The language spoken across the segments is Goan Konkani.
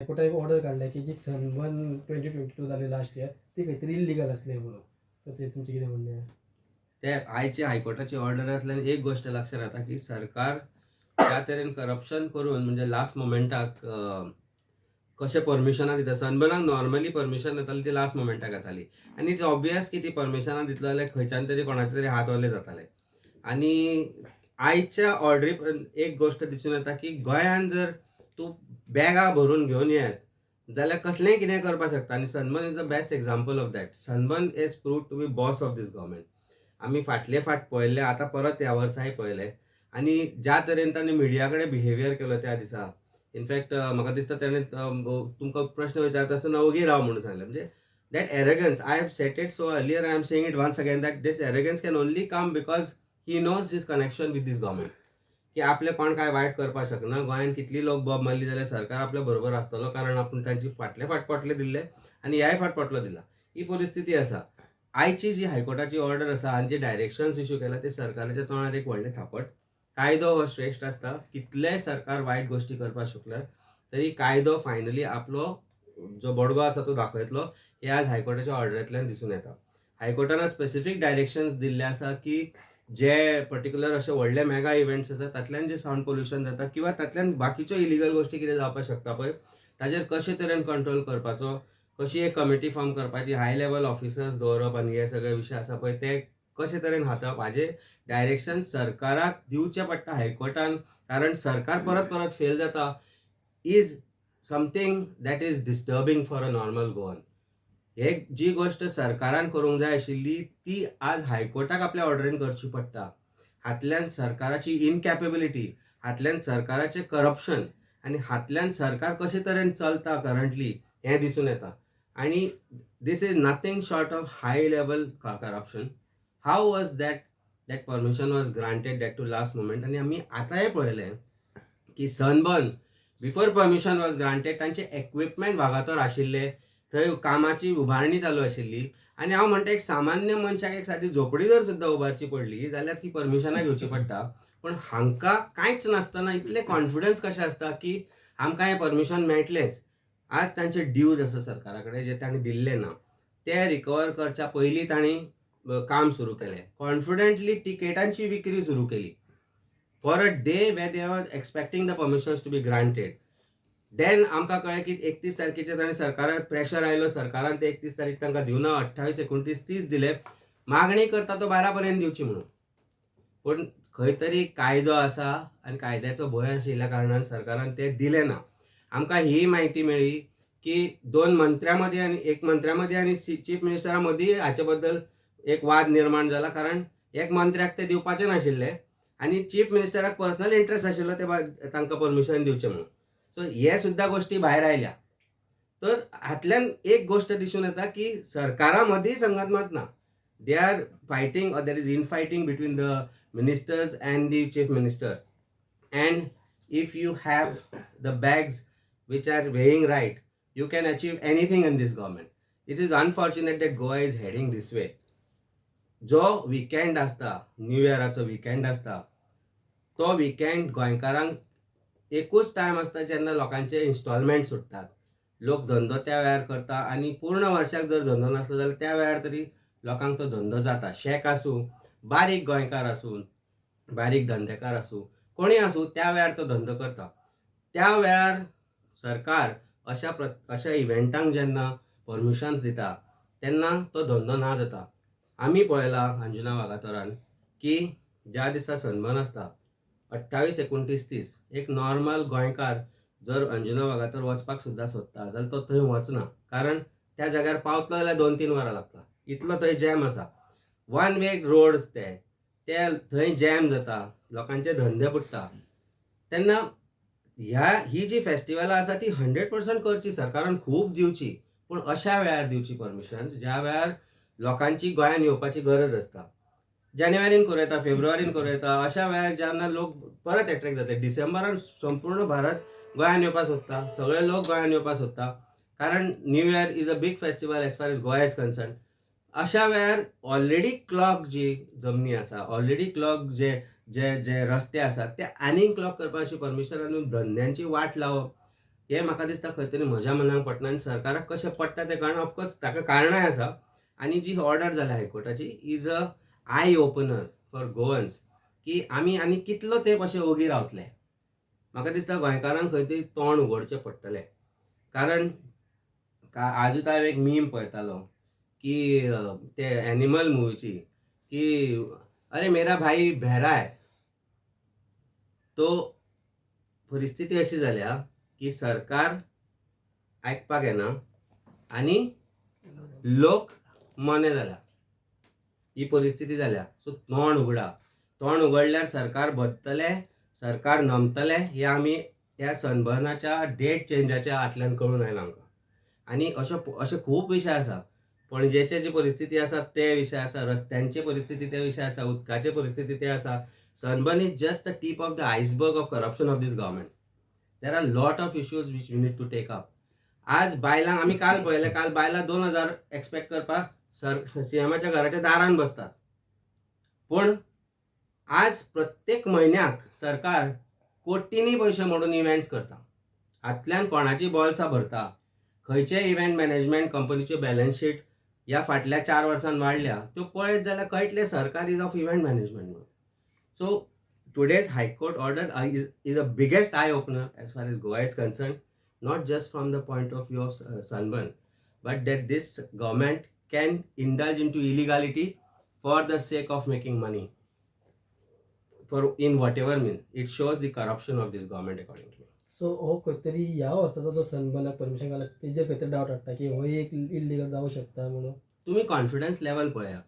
हायकोर्टान एक ऑर्डर काडल्या की जी सनबर्न 2022 जाली लास्ट इयर, ती खंय तरी इल्लिगल आसली म्हणून. सो ते तुमचें कितें म्हणणें? ते आयचे हायकोर्टाची ऑर्डर आसल्यान एक गोश्ट लक्षात येता की सरकार ज्या तरेन करप्शन करून, म्हणजे लास्ट मोमेंटाक कशें परमिशनां दिता. सनबर्नाक नॉर्मली परमिशन येताली, ती लास्ट मोमेंटाक येताली आनी it's obvious की ती परमिशनां दितलो जाल्यार खंयच्यान तरी कोणाचे तरी हात ओले जाताले. आनी आयच्या ऑर्डरी एक गोश्ट दिसून येता की गोंयान जर तूं बॅगां भरून घेवन येत जाल्यार कसलेंय कितें करपाक शकता आनी sunburn is the best example of that. Sunburn is prove to be boss of this government. आमी फाटले फाट पळयल्ले, आतां परत ह्या वर्साय पळयले आनी ज्या तरेन तांणी मिडिया कडेन बिहेवियर केलो त्या दिसा, इनफॅक्ट म्हाका दिसता तेणें तुमकां प्रश्न विचारता आसतना ओगी राव म्हणून सांगलें. म्हणजे that arrogance, I have said it so earlier, I am saying it once again, that this arrogance can only come because he knows his connection with this government, की आपले कोण काय वायट करपाक शकना. गोंयान कितली लोक बोब मारली जाल्यार सरकार आपल्या बरोबर आसतलो, कारण आपूण तांची फाटले फाट पोटले दिल्ले आनी ह्याय फाट पोटलो दिला. ही परिस्थिती आसा. आयची जी हायकोर्टाची ऑर्डर आसा आनी जे डायरेक्शन्स इशू केला, ते सरकाराच्या तोंडार एक व्हडलें थापट. कायदो हो श्रेश्ठ आसता. कितलेय सरकार वायट गोश्टी करपाक शकले तरी कायदो फायनली आपलो जो बडगो आसा तो दाखयतलो, हे आज हायकोर्टाच्या ऑर्डरींतल्यान दिसून येता. हायकोर्टान स्पेसिफीक डायरेक्शन्स दिल्ले आसा की जे पर्टिक्युलर अशे व्हडले मेगा इव्हेंट्स आसा, तातल्यान जे सावंड पोल्युशन जाता किंवा तातल्यान बाकीच्यो इलिगल गोश्टी कितें जावपाक शकता पळय, ताजेर कशे तरेन कंट्रोल करपाचो, कशी एक कमिटी फॉर्म करपाची, हाय लेवल ऑफिसर्स दवरप आनी हे सगळे विशय आसा पळय, ते कशे तरेन हाताळप हाजे डायरेक्शन सरकाराक दिवचें पडटा हायकोर्टान, कारण सरकार परत परत फेल जाता is something that is disturbing for a normal Goan. हे जी गोश्ट सरकारान करूंक जाय आशिल्ली, ती आज हायकोर्टाक आपल्या ऑर्डरीन करची पडटा. हातल्यान सरकाराची इनकॅपेबिलिटी, हातल्यान सरकाराचें करप्शन आनी हातल्यान सरकार कशे तरेन चलता करंटली हें दिसून येता. आनी this is nothing short of high level corruption. How was that that permission was granted, that too last moment? आनी आमी आतांय पळयलें की sunburn before permission was granted, तांचे एक्विपमेंट वागातोर आशिल्ले, थंय कामाची उबारणी चालू आशिल्ली. आनी हांव म्हणटा, एक सामान्य मनशाक एक सादी झोपडी जर सुद्दां उबारची पडली जाल्यार ती परमिशनां घेवची पडटा, पूण हांकां कांयच नासतना इतले कॉन्फिडन्स कशें आसता की आमकां हें परमिशन मेळटलेंच? आज तांचे ड्यूज आसा सरकारा कडेन, जे तांणी दिल्ले ना, ते रिकवर करच्या पयलीं तांणी काम सुरू केलें. कॉन्फिडंटली टिकेटांची विक्री सुरू केली for a day where they are expecting the permissions to be granted. Then आमकां कळ्ळें की 31 तारखेचेर तांणी सरकाराक प्रेशर आयलो, सरकारान ते 31 तारीख तांकां दिवना, 28, 29, 30 दिले. मागणी करता तो 12 पर्यंत दिवची म्हणून, पूण खंय तरी कायदो आसा आनी कायद्याचो भंय आशिल्ल्या कारणान सरकारान ते दिले ना. आमकां ही म्हायती मेळ्ळी की दोन मंत्र्यां मदीं आनी एक मंत्र्या मदीं आनी चीफ मिनिस्टरा मदीं हाचे बद्दल एक वाद निर्माण जाला, कारण एक मंत्र्याक ते दिवपाचे नाशिल्ले आनी चीफ मिनिस्टराक पर्सनल इंट्रस्ट आशिल्लो ते तांकां परमिशन दिवचें म्हणून. सो हे सुद्दां गोश्टी भायर आयल्या. तर हातल्यान एक गोश्ट दिसून येता की सरकारा मदीं संगत मात ना. They are fighting or there is infighting between the ministers and the chief minister, and if you have the bags which are weighing right, you can achieve anything in this government. It is unfortunate that Goa is heading this way. जो विकेंड आसता, न्यू इयराचो विकेंड आसता, तो विकेंड गोंयकारांक एकूच टायम आसता जेन्ना लोकांचे इन्स्टॉलमेंट सुट्टात. लोक धंदो त्या वेळार करता आनी पूर्ण वर्साक जर धंदो नासलो जाल्यार त्या वेळार तरी लोकांक तो धंदो जाता. शेक आसूं, बारीक गोंयकार आसूं, बारीक धंदेकार आसूं, कोणूय आसूं, त्या वेळार तो धंदो करता. त्या वेळार सरकार अशा इव्हेंटांक जेन्ना परमिशन्स दिता, तेन्ना तो धंदो ना जाता. आमी पळयला अंजुना वागातोरान की ज्या दिसा सनबर्न आसता, 28, 29, 30, एक नॉर्मल गोंयकार जर अंजुना वागातोर वचपाक सुद्दां सोदता जाल्यार तो थंय वचना, कारण त्या जाग्यार पावतलो जाल्यार 2-3 वरां लागता, इतलो थंय जॅम आसा. वन वे रोड्स ते ते थंय जॅम जाता, लोकांचे धंदे बुडटा. तेन्ना ही जी फेस्टिवलां आसा ती 100% करची सरकारान, खूब दिवची, पूण अशा वेळार दिवची परमिशन ज्या वेळार लोकांची गोंयान येवपाची गरज आसता. जानेवारीन करूं येता, फेब्रुवारीन करूं येता, अशा वेळार जेन्ना लोक परत एट्रेक्ट जाता. डिसेंबरान संपूर्ण भारत गोंयान येवपाक सोदता, सगळे लोक गोंयान येवपाक सोदता, कारण New Year is a big festival as far as Goa is concern. अशा वेळार ऑलरेडी क्लॉग जी जमनी आसा, ऑलरेडी क्लॉग जे जे जे रस्ते आसात, ते आनीक क्लॉग करपाची परमिशन आनी धंद्यांची वाट लावप. हें म्हाका दिसता खंय तरी म्हज्या मनाक पटना आनी सरकाराक कशें पडटा तें कळना. ऑफकोर्स ताका कारणांय आसा आनी जी ऑर्डर जाल्या हायकोर्टाची is a eye opener for Goans की आमी आनी कितलो तेंप अशें ओगी रावतले. म्हाका दिसता गोंयकारांक खंय तरी तोंड उगडचें पडटलें, कारण आजूच हांव एक मीम पळयतालो की ते एनिमल मुवीची की अरे मेरा भाई बहरा है. तो परिस्थिती अशी जाल्या की सरकार आयकपाक येना आनी लोक मोने जाल्या, ही परिस्थिती जाल्या. सो तोंड उगडा, तोंड उगडल्यार सरकार बदतलें, सरकार नमतलें, हें आमी ह्या सनबर्नाच्या डेट चेंजाच्या हातल्यान कळून आयलां आमकां. आनी अशो अशे खूब विशय आसा. पणजेचे जी परिस्थिती आसा ते विशय आसा, रस्त्यांची परिस्थिती ते विशय आसा, उदकाचे परिस्थिती ते आसा. Sunburn is just the tip of the iceberg of corruption of this government. There are lot of issues which you need to take up. आज बायलांक आमी काल पळयलें, काल बायलां 2000 एक्सपेक्ट करपाक सर सीएमाच्या घराच्या दारान बसतात, पूण आज प्रत्येक म्हयन्याक सरकार कोटींनी पयशे मोडून इव्हेंट्स करता. हातल्यान कोणाची बोल्सां भरता? खंयचे इव्हेंट मॅनेजमेंट कंपनीच्यो बॅलन्स शीट ह्या फाटल्या 4 वर्सांत वाडल्या त्यो पळयत जाल्यार कळटलें सरकार is of event management म्हणून. So today's High Court order is a biggest eye opener as far as Goa is concerned, not just from the point of view of sunburn, but that this government can indulge into illegality for the sake of making money, for in whatever means. It shows the corruption of this government, according to me. So हो खंय तरी ह्या वर्साचो जो सनबर्नाक परमिशन घाला तेजेर खंय तरी डावट हाडटा की हो एक इल्लीगल जावं शकता म्हणून. तुम्ही कॉन्फिडन्स लेवल पळया.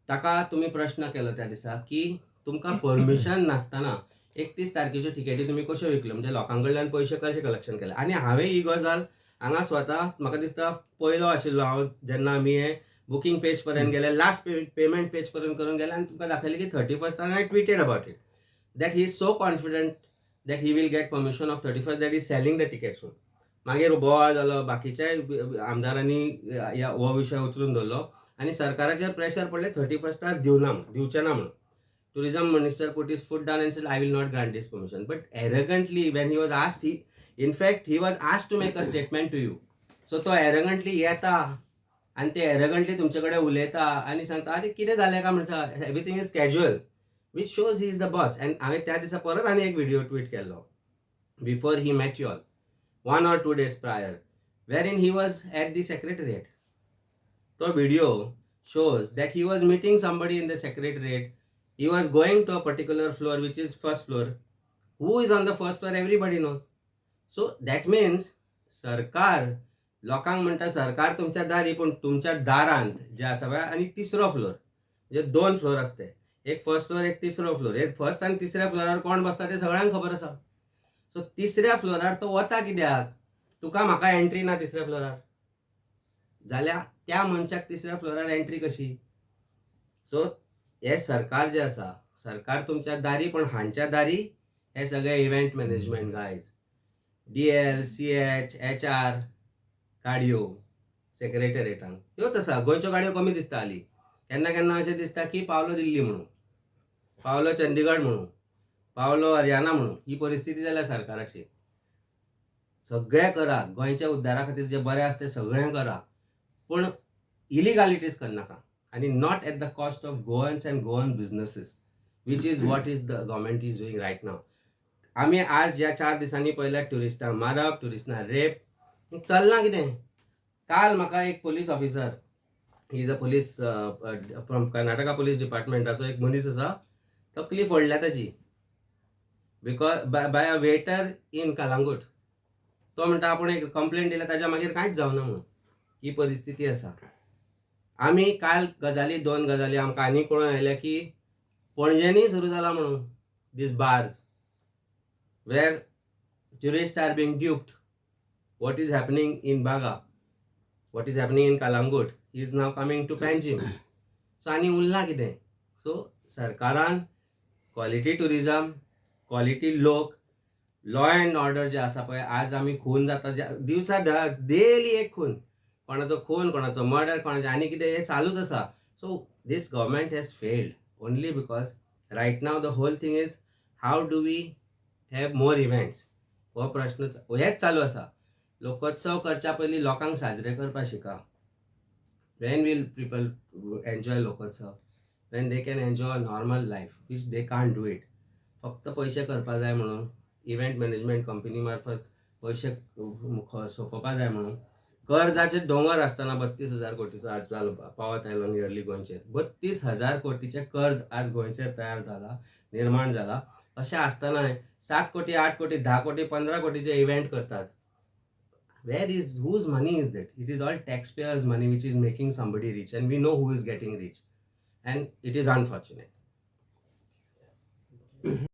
ताका तुमी प्रश्न केलो त्या दिसा की तुमकां परमिशन नासतना 31 तारखेच्यो टिकेटी तुमी कश्यो विकल्यो, म्हणजे लोकां कडल्यान पयशे कशे कलेक्शन केले. आनी हांवें ही गजाल हांगा स्वता, म्हाका दिसता पयलो आशिल्लो हांव जेन्ना आमी हे बुकींग पेज पर्यंत गेले, लास्ट पेमेंट पेज पर्यंत करून गेले आनी तुमकां दाखयलें की 31st I tweeted about it that he is so confident that he will get permission of 31st, that is selling the tickets. मागीर बोवाळ जालो, बाकीच्याय आमदारांनी हो विशय उचलून धरलो आनी सरकाराचेर प्रेशर पडलें 31स्टाक दिवना म्हणून, दिवचे ना म्हणून. Tourism minister put his foot down and said, "I will not grant this permission." But arrogantly, when he was asked, he in fact he was asked to make a statement to you. So तो एरगंटली येता आनी ते एरगंटली तुमचे कडेन उलयता आनी सांगता, अरे कितें जालें काय म्हणटा, everything is casual, which shows he is the boss. And हांवें त्या दिसा परत आनी एक व्हिडिओ ट्वीट केल्लो before he met you all, 1 or 2 days prior, wherein he was at the secretariat. तो video shows that he was meeting somebody in the secretariat. He was going to a particular floor, which is first floor. Who is on the first floor, everybody knows. So that means सरकार लोकांक म्हणटा सरकार तुमच्या दारी, पूण तुमच्या दारांत जे आसा पळय आनी तिसरो फ्लोर, म्हणजे दोन फ्लोर आसते, एक फर्स्ट फ्लोर, एक तिसरो फ्लोर. एक फर्स्ट आनी तिसऱ्या फ्लोरार कोण बसता ते सगळ्यांक खबर आसा. सो तिसऱ्या फ्लोरार तो वता कित्याक? तुका म्हाका एंट्री ना तिसऱ्या फ्लोरार, जाल्यार त्या मनशाक तिसऱ्या फ्लोरार एंट्री कशी? सो हे सरकार जे आसा, सरकार तुमच्या दारी, पण हांच्या दारी हे सगळे event management guys, DL, CH, HR, गाडयो सेक्रेटरीटान ह्योच आसा. गोंयच्यो गाडयो कमी दिसता हाली. केन्ना केन्ना अशें दिसता की पावलो दिल्ली म्हणून, पावलो चंदीगड म्हणून, पावलो हरियाणा म्हणून. ही परिस्थिती जाल्या सरकाराची. सगळें करा, गोंयच्या उद्धारा खातीर जें बरें आसा तें सगळें करा, पूण इलिगालिटीज करनाका आनी not at the cost of Goans and Goan businesses, which is what is the government is doing right now. आमी आज ह्या 4 दिसांनी पळयल्यार ट्युरिस्टांक मारप, ट्युरिस्टां रेप चल्लां कितें. काल म्हाका एक police officer, he is a police from Karnataka police डिपार्टमेंटाचो एक मनीस आसा, तकली फोडल्या ताजी because by a waiter in Calangute. तो म्हणटा आपूण एक कंप्लेन दिल्या, ताच्या मागीर कांयच जावना म्हणून. ही परिस्थिती आसा. आमी काल गजाली, दोन गजाली आमकां आनी कळून आयल्या की पणजेंनी सुरू जाला म्हणून these bars where tourist are being duped. What is happening in Baga, what is happening in Calangute is now coming to Panjim. So आनी उरलां कितें? सो सरकारान क्वॉलिटी ट्युरिजम, क्वॉलिटी लोक, लॉ एंड ऑर्डर जे आसा पळय, आज आमी खून जाता दिवसा, डेली एक खून, कोणाचो खून, कोणाचो मर्डर, कोणाचें आनी कितें, हें चालूच आसा. So this government has failed only because right now the whole thing is how do we have more events. हो प्रश्न हेच चालू आसा. लोकोत्सव करच्या पयलीं लोकांक साजरे करपाक शिका. When will people enjoy Lokotsav? When they can enjoy normal life, which they can't do it. फक्त पयशे करपा जाय म्हणून, इव्हेंट मॅनेजमेंट कंपनी मार्फत पयशे सोंपोवपा जाय म्हणून. कर्जाचे दोंगर आसतना 32,000 कोटीचो आज जालो, पावत आयलो नियरली गोंयचेर. 32,000 कोटीचें कर्ज आज गोंयचेर तयार जाला, निर्माण जाला. अशें आसतनाय 7 कोटी, 8 कोटी, 10 कोटी, 15 कोटीचे इव्हेंट करतात. Where is whose money is that? It is all taxpayers' money which is making somebody rich, and we know who is getting rich, and it is unfortunate.